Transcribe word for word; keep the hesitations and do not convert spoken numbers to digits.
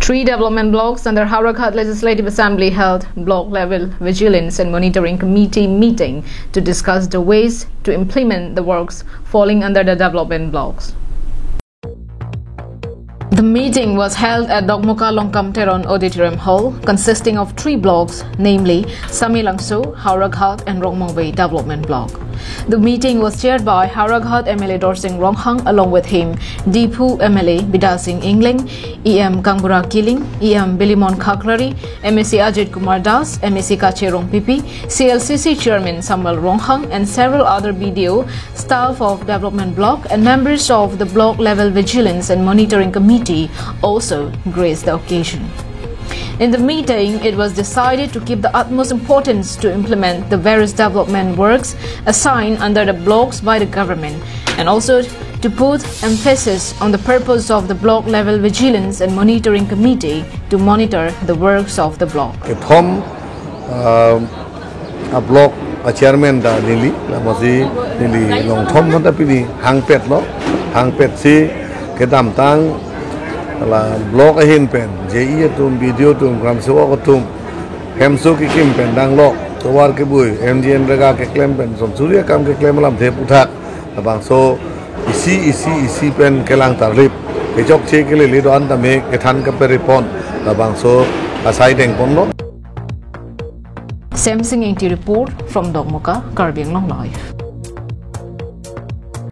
Three development blocks under Howraghat Legislative Assembly held block level vigilance and monitoring committee meeting to discuss the ways to implement the works falling under the development blocks. The meeting was held at Dokmoka Longkam Teron Auditorium Hall, consisting of three blocks, namely Samelangso, Howraghat and Rongmongvei Development Block. The meeting was chaired by Howraghat M L A Dorsing Ronghang, along with him Diphu M L A Bidya Sing Engleng, E M Kangbura Killing, E M Bilimon Khaklari, M A C Ajit Kumar Das, M A C Kache Rongpipi, C L C C Chairman Samuel Ronghang, and several other B D O, staff of development block, and members of the block level vigilance and monitoring committee also graced the occasion. In the meeting, it was decided to give the utmost importance to implement the various development works assigned under the blocks by the government, and also to put emphasis on the purpose of the block level vigilance and monitoring committee to monitor the works of the block. Kethom, uh, a block a chairman ta neli, la masi neli longthom mata pini hangpet lo, hangpet si kedamtang la block ahin pen, J E atum, B D O atum, gram sewa atum, hemso kekim pen dang lok, tovar kebui, M G N rega keklem pen, son suri akam keklem alam thep uthak, labangso isi, isi, isi pen kelang tarlip, kechokche kelele do-an tame kethan kaperipon, labangso asai dengpon lo. Semsing Ingti report from Dokmoka, Karbi Anglong Live.